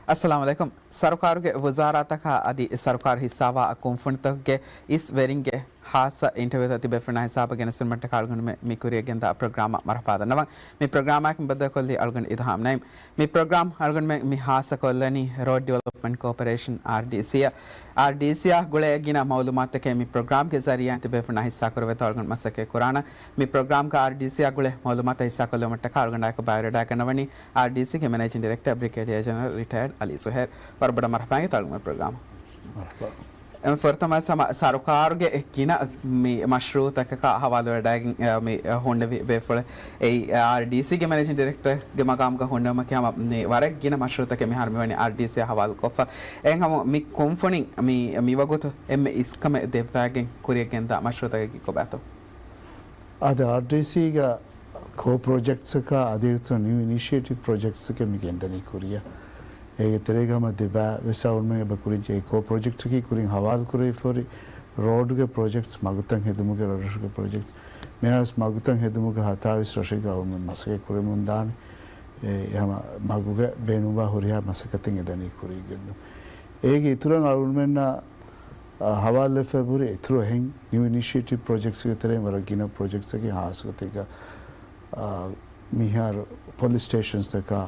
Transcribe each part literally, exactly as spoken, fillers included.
އައްސަލާމު ޢަލައިކުމް. ސަރުކާރުގެ ވުޒާރާތަކާ އަދި ސަރުކާރު ހިއްސާވާ ކުންފުނިތަކުގެ އިސް ވެރިންގެ ހާއްސަ އިންޓަވިއުތައް ތިބޭފުޅުންނާ ހިސާބަށް ގެނެސްދިނުމަށްޓަކާ އަޅުގަނޑުމެން މި ކުރިޔަށް ގެންދާ ޕްރޮގްރާމަށް މަރުޙަބާ ދަންނަވަން. މި ޕްރޮގްރާމާއެކު ބައްދަލުކޮށްލީ އަޅުގަނޑު އިލްހާމް ނައީމް. މި ޕްރޮގްރާމް އަޅުގަނޑުމެން މި ހާއްސަ ކޮށްލަނީ ރޯޑް ޑިވެލޮޕްމަންޓް ކޯޕަރޭޝަން، އާރްޑީސީ، އާރްޑީސީއާ ގުޅޭ ގިނަ މައުލޫމާތުތަކެއް މި ޕްރޮގްރާމްގެ ޒަރީއާއިން ތިބޭފުޅުންނާ ހިއްސާކުރެވޭތޯ އަޅުގަނޑު މަސައްކަތް ކުރާނަން. މި ޕްރޮގްރާމްގަ އާރްޑީސީއާ ގުޅޭ މައުލޫމާތު ހިއްސާކޮށްލުމަށްޓަކާ އަޅުގަނޑާއެކު ބައިވެރިވެވަޑައިގަންނަވަނީ އާރްޑީސީގެ މެނޭޖިން ޑިރެކްޓަރ ބްރިގޭޑިއާ ޖެނެރަލް ރިޓަޔަރޑް އަލީ ޒުހޭރް. ވަރަށް ބޮޑަށް މަރުޙަބާ އިނގޭތޯ އަޅުގަނޑު މި ޕްރޮގްރާމަށް. މަރުޙަބާ. އެ، ފުރަތަމަ ސަމަ-، ސަރުކާރުގެ ގިނަ މި މަޝްރޫއުތަކަކާ ހަވާލުވެވަޑައިގެން، އެ، މި ހުންނެވި ބޭފުޅެއް އެއީ އާރްޑީސީގެ މެނޭޖިން ޑިރެކްޓަރގެ މަގާމުގަ ހުންނެވުމަކީ ހަމަ މި ވަރަށް ގިނަ މަޝްރޫއުތަކެއް މިހާރު މިވަނީ އާރްޑީސީއާ ހަވާލުކޮށްފަ. އެހެން ހަމަ މި ކުންފުނިން މި، މިވަގުތު އެންމެ އިސްކަމެއް ދެއްވައިގެން ކުރިޔަށް ގެންދާ މަޝްރޫއުތަކަކީ ކޮބާތޯ؟ އާދެ، އާރްޑީސީގަ ކޯ ޕްރޮޖެކްޓްސަކާ އަދި ނިއު އިނިޝިއޭޓިވް ޕްރޮޖެކްޓްސްއެކޭ މި ގެންދަނީ ކުރިޔަށް. އޭގެ ތެރޭގަ ހަމަ ދެބައި ވެސް އަޅުގަނޑުމެން އެބަ ކުރިންޖެހޭ ކޯ ޕްރޮޖެކްޓަކީ ކުރިން ހަވާލުކުރެވިފަހުރި ރޯޑުގެ ޕްރޮޖެކްޓްސް، މަގުތައް ހެދުމުގެ ރަށްރަށުގެ ޕްރޮޖެކްޓްސް. މިހާރުވެސް މަގުތައް ހެދުމުގެ ހަތާވީސް ރަށެއްގަ އަޅުގަނޑުމެން މަސައްކަތް ކުރެމުން ދާނެ. އެ ހަމަ މަގުގަ ބޭނުންވާ ހުރިހާ މަސައްކަތެއް އެދަނީ ކުރިޔަށް ގެންދުން. އޭގެ އިތުރަށް އަޅުގަނޑުމެންނަށް އާ، ހަވާލުވެފައި ހުރި އިތުރު އެހެން ނިއު އިނިޝިއޭޓިވް ޕްރޮޖެކްޓްސްގެ ތެރެއިން ވަރަށް ގިނަ ޕްރޮޖެކްޓްސްއަކީ ހާއްސަގޮތެއްގަ، އާ، މިހާރު ޕޮލިސް ސްޓޭޝަންސްތަކާ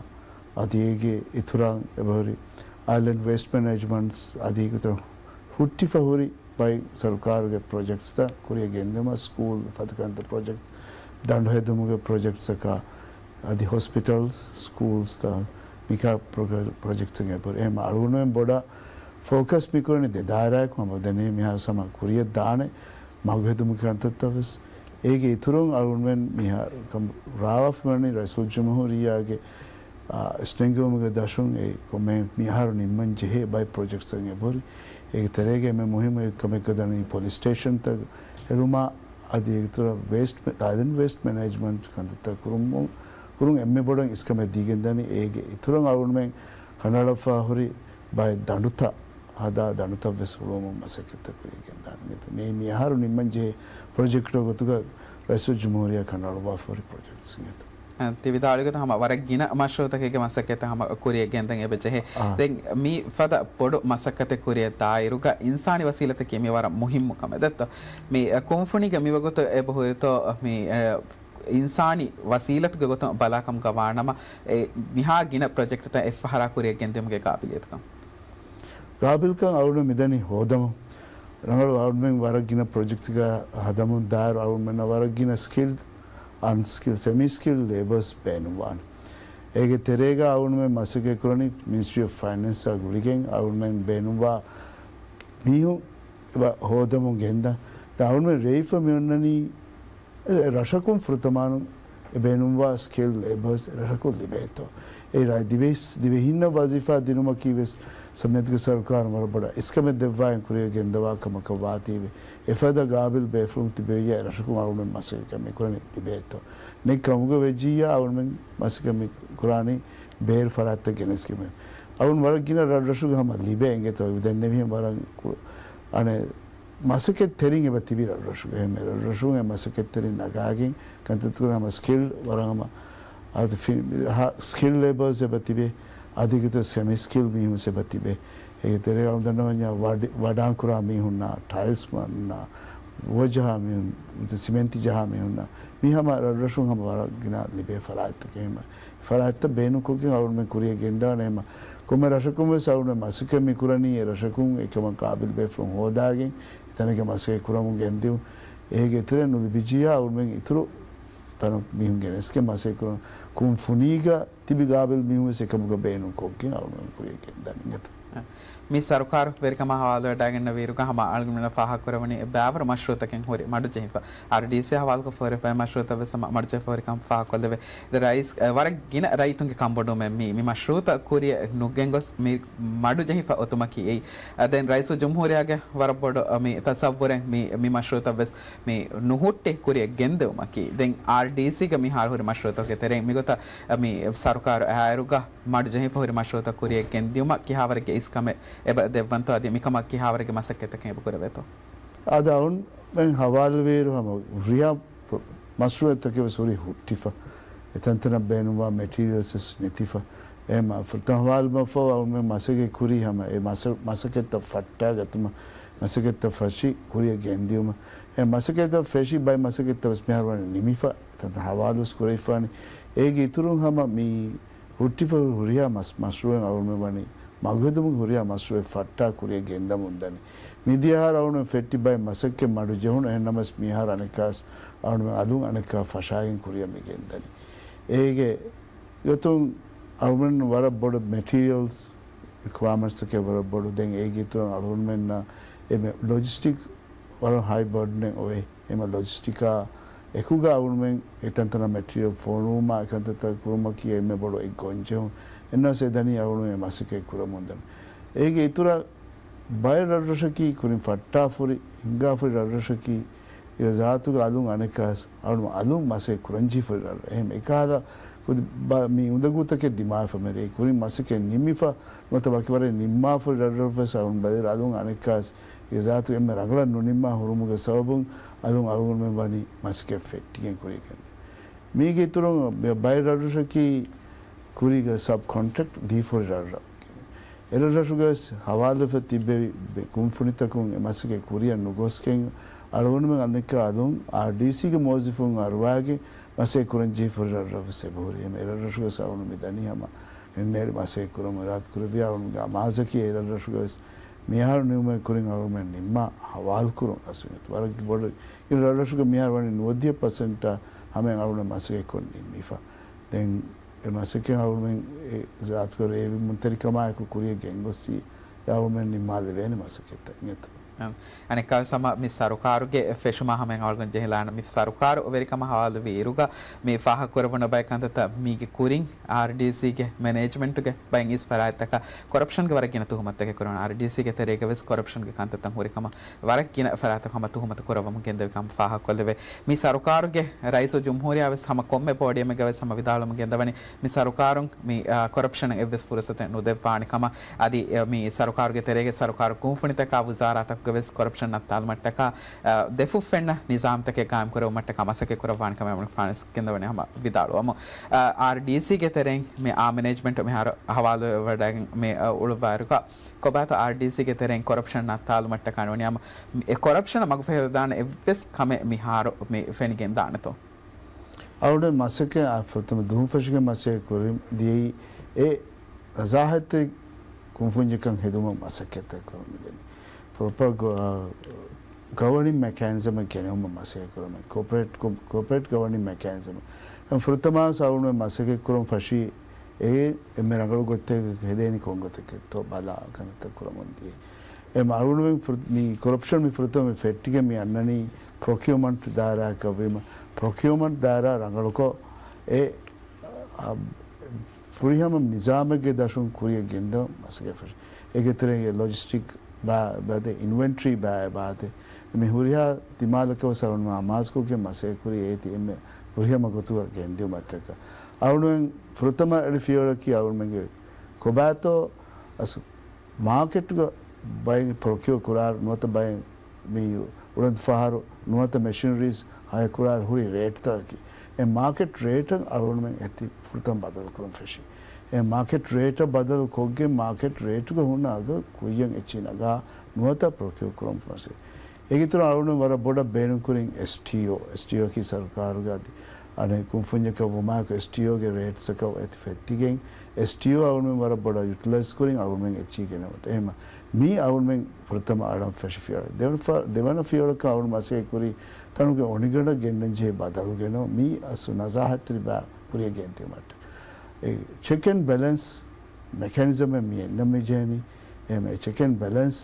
އަދި އޭގެ އިތުރަށް އެބަހުރި އައިލެންޑް ވޭސްޓް މެނޭޖްމަންޓްސް އަދި އޭގެ އިތުރަށް ހުއްޓިފަ ހުރި ބައެއް ސަރުކާރުގެ ޕްރޮޖެކްޓްސްތައް ކުރިޔަށް ގެންދިއުމަށް ސްކޫލް ފަދަ ކަންތައް ޕްރޮޖެކްޓްސް، ދަނޑު ހެދުމުގެ ޕްރޮޖެކްޓްސްއަކާ އަދި ހޮސްޕިޓަލްސް، ސްކޫލްސްތައް މިކާ ޕްރޮގްރ-، ޕްރޮޖެކްޓްސް އެބަހުރި. އެހެން އަޅުގަނޑުމެން ބޮޑަށް ފޯކަސް މިކުރަނީ ދެ ދާއިރާއަކު ހަމަ ދެން މިހާރު ހަމަ ކުރިޔަށް ދާނެ މަގު ހެދުމުގެ ކަންތައްތައް ވެސް. އޭގެ އިތުރުން އަޅުގަނޑުމެން މިހާރު ކަން ރާވާފަ މިވަނީ ރައީސުލްޖުމްހޫރިއްޔާގެ، އާ، އިސްނެންގެވުމުގެ ދަށުން އެ ކޮންމެ މިހާރު ނިންމަން ޖެހޭ ބައެއް ޕްރޮޖެކްޓްސް އެބަހުރި. އޭގެ ތެރޭގަ އެންމެ މުހިއްމު އެއް ކަމެއްގަ ދަނީ ޕޮލިސް ސްޓޭޝަންތައް ހެދުމާ އަދި އޭގެ އިތުރަށް ވޭސްޓް މެ-، އައިލެންޑް ވޭސްޓް މެނޭޖްމަންޓް ކަންތައްތައް ކުރުމުން، ކުރުން އެންމެ ބޮޑަށް އިސްކަމެއް ދީގެން ދަނީ. އޭގެ އިތުރަށް އަޅުގަނޑުމެން ކަނޑައަޅާފަ ހުރި ބައެއް ދަނޑުތައް ހަދާ ދަނޑުތައް ވެސް ހުޅުވުމަށް މަސައްކަތްތައް ކުރިޔަށް ގެންދާނެ. މި، މި އަހަރު ނިންމަން ޖެހޭ ޕްރޮޖެކްޓު ގޮތުގަ ރައީސުލްޖުމްހޫރިއްޔާ ކަނޑައަޅުއްވާފަ ހުރި ޕްރޮޖެކްޓްސް އިނގޭތޯ. އަ، ތި ވިދާޅުވި ގޮތަށް ހަމަ ވަރަށް ގިނަ މަޝްރޫއުތަކެއްގެ މަސައްކަތްތައް ހަމަ ކުރިޔަށް ގެންދަން އެބަ ޖެހޭ. އާ. ދެން މި ފަދަ ބޮޑު މަސައްކަތެއް ކުރިޔަށް ދާއިރުގަ އިންސާނީ ވަސީލަތަކީ މި ވަރަށް މުހިއްމު ކަމެއް ދެއްތޯ. މި، އަ، ކުންފުނީގެ މިވަގުތު އެބަހުރިތޯ މި، އަ، އިންސާނީ ވަސީލަތުގެ ގޮތުން ބަލާކަމުގަ ވާނަމަ، އެ މިހާ ގިނަ ޕްރޮޖެކްޓްތައް އެއްފަހަރާ ކުރިޔަށް ގެންދިއުމުގެ ގާބިލިއްޔަތުކަން. ގާބިލްކަން އަޅުގަނޑު މިދަނީ ހޯދަމުން. ރަނގަޅު އަޅުގަނޑުމެން ވަރަށް ގިނަ ޕްރޮޖެކްޓްގަ ހަދަމުން ދާއިރު އަޅުގަނޑުމެންނަށް ވަރަށް ގިނަ ސްކިލްޑް، އަންސްކިލްޑް، ސެމީ ސްކިލްޑް ލޭބަރސް ބޭނުންވާނެ. އޭގެ ތެރޭގަ އަޅުގަނޑުމެން މަސައްކަތް ކުރަނީ މިނިސްޓްރީ އޮފް ފައިނޭންސްއާ ގުޅިގެން އަޅުގަނޑުމެން ބޭނުންވާ މީހުން އެބަ ހޯދަމުން ގެންދަން. ދެން އަޅުގަނޑުމެން ރޭވިފަ މިއޮންނަނީ އެ، ރަށަކުން ފުރަތަމަ އަޅުގަނޑު އެ ބޭނުންވާ ސްކިލްޑް ލޭބަރސް ރަށަކުން ލިބޭތޯ. އެ ރަށް ދިވެހި-، ދިވެހިންނަށް ވަޒީފާ ދިނުމަކީ ވެސް ސަމިއްޔަތުގެ ސަރުކާރުން ވަރަށް ބޮޑަށް އިސްކަމެއް ދެއްވާއިން ކުރިޔަށް ގެންދަވާ ކަމަކަށް ވާތީވެ، އެފަދަ ގާބިލް ބޭފުޅުން ތިބެވިއްޔާ އެ ރަށަކުން އަޅުގަނޑުމެން މަސައްކަތް މި ކުރަނީ ލިބޭތޯ. ނެތް ކަމުގަ ވެއްޖިއްޔާ އަޅުގަނޑުމެން މަސައްކަތް މި ކުރާނީ ބޭރު ފަރާތްތައް ގެނެސްގެން. އަޅުގަނޑު ވަރަށް ގިނަ ރަށްރަށުގެ ހަމަ ލިބޭ އިނގޭތޯ ދެންނެވިހެން ވަރަށް ކު-، އަނެއް މަސައްކަތްތެރިން އެބަ ތިބި ރަށްރަށުގަ. އެހެން ރަށްރަށުން އެ މަސައްކަތްތެރިން ނަގާގެން ކަންތައްތައް ކުރާ ހަމަ ސްކިލްޑް ވަރަށް ހަމަ އަދި ފި-، ހަ-، ސްކިލްޑް ލޭބަރސް އެބަ ތިބޭ. އަދި އެގޮތަށް ސެމީ ސްކިލްޑް މީހުން އެބަ ތިބޭ. އޭގެ ތެރޭގަ އަޅުގަނޑު ދަންނަވަންޏާ ވަޑި-، ވަޑާން ކުރާ މީހުންނާ، ޓައިލްސް މަންނާ، ވޯ ޖަހާ މީހުން، ސިމެންތި ޖަހާ މީހުންނާ، މީ ހަމަ ރަށްރަށުން ހަމަ ވަރަށް ގިނަ ލިބޭ ފަރާތްތަކެއް. އެހެން ފަރާތްތައް ބޭނުންކޮށްގެން އަޅުގަނޑުމެން ކުރިޔަށް ގެންދާނެ. އެހެން ކޮންމެ ރަށަކުން ވެސް އަޅުގަނޑު މަސައްކަތް މި ކުރަނީ އެ ރަށަކުން އެކަމަށް ގާބިލް ބޭފުޅުން ހޯދާގެން އެތަނެއްގެ މަސައްކަތް ކުރަމުން ގެންދިއުން. އޭގެ އިތުރެއް ނުލިބިއްޖިއްޔާ އަޅުގަނޑުމެން އިތުރު ތަނަށް މީހުން ގެނެސްގެން މަސައްކަތް ކުރަން. ކުންފުނީގަ ތިބި ގާބިލް މީހުން ވެސް އެކަމުގަ ބޭނުންކޮށްގެން އަޅުގަނޑު ކުރިޔަށް ގެންދަނީ އިނގޭތޯ. މި ސަރުކާރު ވެރިކަމާ ހަވާލުވެވަޑައިގަންނަވިއިރުގަ ހަމަ އަޅުގަނޑުމެންނަށް ފާހަގަކުރެވުނީ ބައިވަރު މަޝްރޫއުތަކެއް ހުރި މަޑުޖެހިފަ. އާރްޑީސީ ހަވާލުކޮށްފަ ހުރި ބައެއް މަޝްރޫއުތައް ވެސް ހަމަ މަޑުޖެހިފަ ހުރިކަން ފާހަގަކޮށްލެވޭ. ދެ ރައީސް، އަ، ވަރަށް ގިނަ ރައްޔިތުންގެ ކަންބޮޑުވުމެއް މި، މި މަޝްރޫއުތައް ކުރިޔަށް ނުގެންގޮސް މި މަޑުޖެހިފަ އޮތުމަކީ އެއީ. އަ، ދެން ރައީސުލްޖުމްހޫރިއްޔާގެ ވަރަށް ބޮޑު، އަ، މި ތަސައްވުރެއް މި، މި މަޝްރޫއުތައް ވެސް މި ނުހުއްޓި ކުރިޔަށް ގެންދެވުމަކީ. ދެން އާރްޑީސީގަ މިހާރު ހުރި މަޝްރޫއުތަކުގެ ތެރެއިން މިގޮތަށް މި ސަރުކާރު އައިއިރުގަ މަޑުޖެހިފަ ހުރި މަޝްރޫއުތައް ކުރިޔަށް ގެންދިއުމަށް ކިހާވަރެއްގެ އިސްކަމެއް އެބަ ދެއްވަންތޯ އަދި މިކަމަށް ކިހާވަރެއްގެ މަސައްކަތްތަކެއް އެބަ ކުރެވޭތޯ؟ އާދެ، އަޅުގަނޑުމެން ހަވާލުވިއިރު ހަމަ ހުރިހާ މަޝްރޫއުތަކެއް ވެސް ހުރީ ހުއްޓިފަ. އެތަންތަނަށް ބޭނުންވާ މެޓީރިއަލްސް ވެސް ނެތިފަ. އެ މަ-، ފުރަތަމަ ހަވާލުވުމަށްފަހު އަޅުމެން މަސައްކަތް ކުރީ ހަމަ އެ މަސަ-، މަސައްކަތްތައް ފައްޓާ ގަތުމަށް މަސައްކަތްތައް ފަށި ކުރިއަށް ގެންދިއުމަށް. އެ މަސައްކަތްތައް ފެށި ބައެއް މަސައްކަތްތައް ވެސް މިހާރު ވަނީ ނިމިފަ، ތަންތަން ހަވާލު ވެސް ކުރެވިފާނެ. އޭގެ އިތުރުން ހަމަ މި ހުއްޓިފަ ހުރިހާ މަސް-، މަޝްރޫއެއް އަޅުމެން ވަނީ މަގުހެދުމުގެ ހުރިހާ މަޝްރޫއެއް ފައްޓާ ކުރިއަށް ގެންދަމުން ދަނީ. މިދިޔަ އަހަރު އަޅުމެން ފެއްޓި ބައެއް މަސައްކަތް މަޑު ޖެހުނު. އެހެންނަމަވެސް މިއަހަރު އަނެއްކާސް އަޅުމެން އަލުން އަނެއްކާ ފަށާގެން ކުރިއަށް މި ގެންދަނީ. އޭގެ ގޮތުން އަޅުމެން ވަރަށް ބޮޑު މެޓީރިއަލްސް ރިކުއަރމަންޓްސްތަކެއް ވަރަށް ބޮޑު. ދެން އޭގެ އިތުރުން އަޅުގަނޑުމެންނަށް އެ މެ-، ލޮޖިސްޓިކް ވަރަށް ހައި ބަރޑްނެއް އޮވޭ. އެމަ ލޮޖިސްޓިކާ އެކުގަ އަޅުމެން އެތަންތަނަށް މެޓީރިއަލް ފޮނުވުމާ އެކަންތައްތައް ކުރުމަކީ އެންމެ ބޮޑު އެއް ގޮންޖެހުން. އެންނަސް އެ ދަނީ އަޅުގަނޑު އެ މަސައްކަތް ކުރަމުން ދަނީ. އޭގެ އިތުރަށް ބައެއް ރަށްރަށަކީ ކުރިން ފައްޓާފުރި، ހިނގާފުރި ރަށްރަށަކީ އެ ޒާތުގެ އަލުން އަނެއްކާސް އަޅު-، އަލުން މަސައްކަތް ކުރަންޖެހިފައި ރަށް. އެހެން އެކަހަލަ ކުދި ބަ-، މި އުނދަގޫތަކެއް ދިމާވެފަ މެރޭ. ކުރިން މަސައްކަތް ނިމިފަ ނުވަތަ ވަކި ވަރެއް ނިންމާފައި ރަށްރަށްވެސް އަޅުން ބަދަލު އަލުން އަނެއްކާސް އެ ޒާތު އެންމެ ރަނގަޅަށް ނުނިންމާ ހުރުމުގެ ސަބަބުން އަލުން އަޅުގަނޑުމެން ވަނީ މަސައްކަތް ފެއްޓިގެން ކުރިއަށް ގެންދެން. މީގެ އިތުރުން ބަ-، ބައެއް ރަށްރަށަކީ ކުރީގަ ސަބް ކޮންޓްރެކްޓް ދީފައި ރަށްރަށް. އެރަށްރަށުގަވެސް ހަވާލުވެފަ ތިއްބެވި ބެ-، ކުންފުނިތަކުން އެ މަސައްކަތް ކުރިއަށް ނުގޮސްގެން އަޅުގަނޑުމެން އަނެއްކާ އަލުން އާރްޑީސީގެ މުވައްޒަފުން އަރުވާގެން މަސައްކަތް ކުރަން ޖެހިފައި ރަށްރަށްވެސް އެބަހުރި. އެމަ އެރަށްރަށުގަވެސް އަޅުގަނޑު މިދަނީ ހަމަ އެންނޭޅި މަސައްކަތް ކުރަމުން އިރާދަ ކުރެއްވި. އަޅުގަނޑުގެ އަމާޒަކީ އެރަށްރަށުގަވެސް މިހާރު ނިމުމެއް ކުރިން އަޅުގަނޑުމެން ނިންމާ ހަވާލު ކުރުން އަސުން ވަރަށް ބޮޑު އިން ރަށްރަށުގެ މިހާރު ވަނީ ނުވަދިހަ ޕަސެންޓާ ހަމައިން އަޅުގަނޑު މަސައްކަތް ކޮށް ނިންމިފަ. ދެން އެ މަސައްކަތް އަޅުމެން އެ ޒާތުގެ ރޭވިމުންތެރިކަމާއެކު ކުރިއަށް ގެންގޮއްސި، އެ އަޅުމެން ނިންމާލެވޭނެ މަސައްކަތްތައް އިނގޭތޯ. އަނެއްކާވެސް ހަމަ މި ސަރުކާރުގެ ފެށުމާ ހަމައިން އަޅުގަނޑު ޖެހިލާނަ މި ސަރުކާރު ވެރިކަމަށް ހަވާލުވި އިރުގަ މި ފާހަގަކުރެވުނު ބައެއް ކަންތައްތައް މީގެ ކުރިން އާރްޑީސީގެ މެނޭޖްމަންޓުގެ ބައެއް އިސް ފަރާތްތަކަށް ކޮރަޕްޝަންގެ ވަރަށް ގިނަ ތުހުމަތުތަކެއް ކުރެވުނު. އާރްޑީސީގެ ތެރޭގަވެސް ކޮރަޕްޝަންގެ ކަންތައްތައް ހުރި ކަމަށް ވަރަށް ގިނަ ފަރާތަކު ހަމަ ތުހުމަތު ކުރައްވަމުން ގެންދެވި ކަމަށް ފާހަގަކޮށްލެވޭ. މި ސަރުކާރުގެ ރައީސުލްޖުމްހޫރިއްޔާވެސް ހަމަ ކޮންމެ ޕޯޑިއަމެއްގަވެސް ހަމަ ވިދާޅުވަމުން ގެންދަވަނީ މި ސަރުކާރުން މި، އާ، ކޮރަޕްޝަނަށް އެއްވެސް ފުރުސަތެއް ނުދެއްވާނެ ކަމަށް. އަދި، އެ، މި ސަރުކާރުގެ ތެރޭގެ ސަރުކާރު ކުންފުނިތަކާ ވުޒާރާތަކުގަވެސް ކޮރަޕްޝަން ނައްތާލުމަށްޓަކާ، އާ، ދެފުށް ފެންނަ ނިޒާމްތަކެއް ގާއިމްކުރެވުމަށްޓަކާ މަސައްކަތް ކުރައްވާނެ ކަމަށް އަޅުގަނޑު ފާނަސް ގެންދަވަނީ ހަމަ ވިދާޅުވަމުން. އާ، އާރްޑީސީގެ ތެރެއިން މި އާ މެނޭޖްމަންޓު މިހާރު ހަވާލުވެވަޑައިގެން މި، އާ، އުޅުއްވާއިރުގަ ކޮބާތޯ އާރްޑީސީގެ ތެރެއިން ކޮރަޕްޝަން ނައްތާލުމަށްޓަކާ ނޫނީ ހަމަ އެ ކޮރަޕްޝަނަށް މަގުފަހިދާނެ އެއްވެސް ކަމެއް މިހާރު މި ފެނިގެން ދާނެތޯ؟ އަޅުގަނޑު މަސައްކަތް އާ ފުރަތަމަ ދުވަހުން ފެށިގެން މަސައްކަތް ކުރިން ދިޔައީ އެ ނަޒާހަތްތެރި ކުންފުންޏަކަށް ހެދުމަށް މަސައްކަތްތައް ކުރަމުން ދެނީ. ޕްރޮޕަރ ގޮ-، އާ، ގަވަނިން މެކޭނިޒަމެއް ގެނެވުމަށް މަސައްކަތް ކުރަމުން. ކޯޕަރޭޓް ކޮ-، ކޯޕަރޭޓް ގަވަނިން މެކޭނިޒަމެއް. ފުރަތަމަ އަޅުގަނޑު މަސައްކަތް ކުރަމުން ފެށީ އެ އެންމެ ރަނގަޅު ގޮތެއް ހެދޭނީ ކޮން ގޮތެއްތޯ ބަލާ ކަންތައް ކުރަމުން ދިޔަ. އެ އަޅުގަނޑުމެން ފުރ-، މި ކޮރަޕްޝަން މި ފުރަތަމަ މި ފެއްޓިގެން މި އަންނަނީ ޕްރޮކިއުމަންޓް ދާއިރާއަކަށް ވީމަ، ޕްރޮކިއުމަންޓް ދާއިރާ ރަނގަޅުކޮށް އެ، އަ، ފުރިހަމަ ނިޒާމެއްގެ ދަށުން ކުރިއަށް ގެންދަން މަސައްކަތް ފެށި. އޭގެ ތެރޭގެ ލޮޖިސްޓިކް ބާ-، ބާދެ، އިންވެންޓްރީ ބާ-، ބާދެ. މި ހުރިހާ ދިމާލަކަށް ވެސް އަޅުގަނޑު އަމާޒުކޮށްގެން މަސައްކަތް ކުރީ އޭތި އެންމެ ފުރިހަމަ ގޮތުގަ ގެންދިއުމަށްޓަކާ. އަޅުގަނޑުމެން ފުރަތަމަ އެޅި ފިޔަވަޅަކީ އަޅުގަނޑުމެންގެ ކޮބާތޯ އަސް މާކެޓްގަ ބައެއް ޕްރޮކިއޯ ކުރާ ނުވަތަ ބައެއް މި އުޅަނދު ފަހަރު ނުވަތަ މެޝިނަރީސް ހަޔަ ކުރާ ހުރި ރޭޓްތަކަކީ، އެ މާކެޓް ރޭޓަށް އަޅުގަނޑުމެން އެތި ފުރަތަމަ ބަދަލު ކުރަން ފެށި. އެ މާކެޓް ރޭޓަށް ބަދަލު ކޮށްގެން މާކެޓް ރޭޓުގަ ހުންނަ އަގަށް ކުއްޔަށް އެއްޗިހި ނަގާ ނުވަތަ ޕްރޮކިއޯ ކުރަން ފަށި. އޭގެ އިތުރުން އަޅުގަނޑު ވަރަށް ބޮޑަށް ބޭނުން ކުރިން އެސްޓީއޯ، އެސްޓީއޯ ކީ ސަރުކާރުގެ އަދި އަނެއް ކުންފުންޏަކަށް ވުމާއެކު އެސްޓީއޯގެ ރޭޓްސްއަކަށް އެތި ފެއްޓިގެން، އެސްޓީއޯ އަޅުގަނޑުމެން ވަރަށް ބޮޑަށް ޔުޓިލައިޒް ކުރިން އަޅުގަނޑުމެން އެއްޗިހި ގެނައުމަށް. އެހެންމަ މީ އަޅުގަނޑުމެން ފުރަތަމަ އަޅަން ފެށި ފިޔަވަޅެއް. ދެވަނަ ފަ-، ދެވަނަ ފިޔަވަޅަކަށް އަޅުގަނޑު މަސައްކަތް ކުރީ ތަނުގެ އޮނިގަނޑަށް ގެންނަން ޖެހޭ ބަދަލު ގެނައު މީ އަސް ނަޒާހަތްތެރި ބާ ކުރިއަށް ގެންދިއުމަށްޓަކާ. އެ ޗެކް އެންޑް ބެލެންސް މެކޭނިޒަމެއް މި އެންނަ މި ޖެހެނީ. އެހެން އެ ޗެކް އެންޑް ބެލެންސް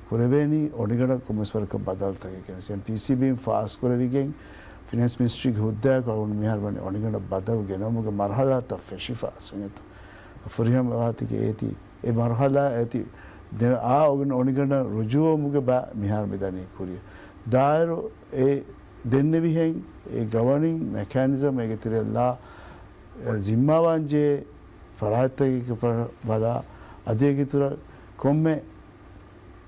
ކުރެވޭނީ އޮނިގަނޑަށް ކޮންމެސް ވަރަކަށް ބަދަލުތަކެއް ގެނެސް. އެމް ޕީސީބީން ފާސް ކުރެވިގެން ފިނޭންސް މިނިސްޓްރީގެ ހުއްދައަކު އަޅުގަނޑު މިހާރު ވަނީ އޮނިގަނޑަށް ބަދަލު ގެނައުމުގެ މަރުހަލާތައް ފެށިފަ އަސް އިނގޭތޯ. ފުރިހަމަ ވާތީގެ އޭތި އެ މަރުހަލާ އޭތި ދެ-، އާ އޮނި-، އޮނިގަނޑަށް ރުޖޫވުމުގެ ބައި މިހާރު މިދަނީ ކުރިއަށް. ދާއިރު އެ ދެންނެވިހެން އެ ގަވަނިން މެކޭނިޒަމް އޭގެ ތެރެއަށް ލާ ޒިންމާވާންޖެހޭ ފަރާތްތަކެއްގެ ފަ-، ބަލާ އަދި އޭގެ އިތުރަށް ކޮންމެ